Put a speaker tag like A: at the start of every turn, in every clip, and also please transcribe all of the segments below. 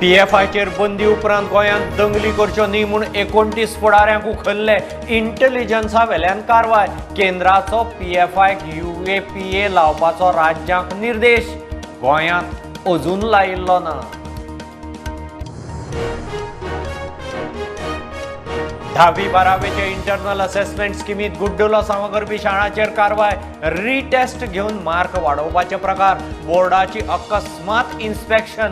A: पीएफआयचेर बंदी उपरांत गोंयांत दंगली करच्यो न्ही म्हूण 29 फुडाऱ्यांक उखल्ले. इंटेलिजन्सा वेल्यान कारवाय. केंद्राचो पीएफआयक यूएपीए लावपाचो राज्यांक निर्देश. गोंयांत अजून लायिल्लो ना. धावी बारावेचे इंटरनल असेसमेंट स्किमीत गुड्डुलो सामा करपी शाळांचेर कारवाय. रिटेस्ट घेवन मार्क वाडोवपाचे प्रकार. बोर्डाची अकस्मात इन्स्पेक्शन.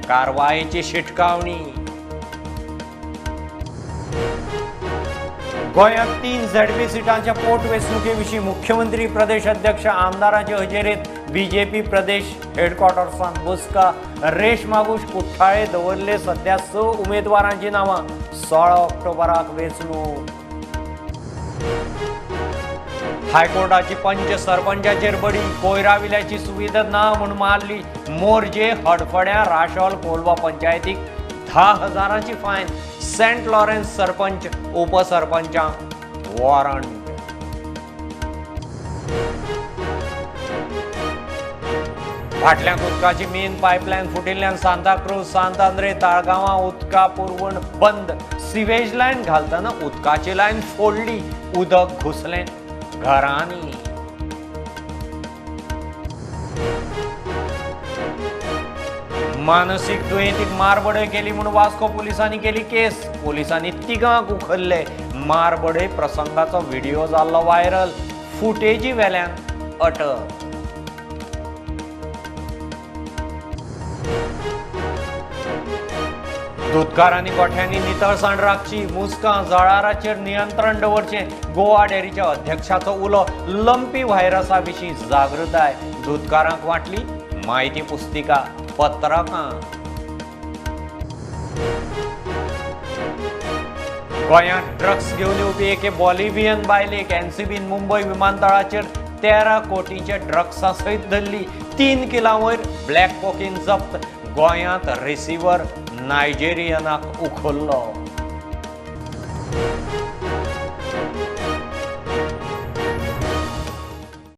A: कारवायेची शिटकावणी. गोंयांत 3 झेडपी सिटांच्या पोटवेंचणुके विशीं मुख्यमंत्री, प्रदेश अध्यक्ष, आमदारांचे हजेरेंत बीजेपी प्रदेश हेडक्वॉर्टर्सांत बसका. रेश मागूश कुठ्ठाळे दवरले सध्या 6 उमेदवारांची नांवां. 16 ऑक्टोबराक वेंचणूक. हायकोर्टाची पंच सरपंचाचेर बडी. कोयराविल्याची सुविधा ना म्हूण मारली. मोरजे, हडफड्यां, राशोल, कोलवा पंचायतीक 10,000ची फायन. सेंट लॉरेन्स सरपंच, उपसरपंचांक वॉरंट. फाटल्याक उदकाची मेन पायपलायन फुटिल्ल्यान सांताक्रूज, सांत आंद्रे, ताळगांवां उदका पुरवण बंद. सिवेज लायन घालतना उदकाची लायन फोडली. उदक घुसलें घरांनी. मानसीक दुयेंतीक मारबडय केली म्हूण वास्को पुलिसांनी केली केस. पुलिसांनी तिगांक उखल्ले. मारबडय प्रसंगाचो व्हिडिओ जाल्लो व्हायरल. फुटेजी वेल्यान अटक. दुदकारांनी गोठ्यांनी नितळसाण राखची. मुस्कां जळाराचेर नियंत्रण दवरचें. गोवा डेअरीच्या अध्यक्षाचो उलो. लंपी व्हायरसा विशीं जागृताय. दुदकारांक वांटली म्हायती पुस्तिका, पत्रकां. गोंयांत ड्रग्स घेवन येवपी एके बॉलिव्हियन बायलेक एनसीबीन मुंबय विमानतळाचेर 13 कोटींच्या ड्रग्सां सयत धरली. 3 किलां वयर ब्लॅक कोकीन जप्त. गोंयांत रिसिव्हर नायजेरियनाक उखल्लो.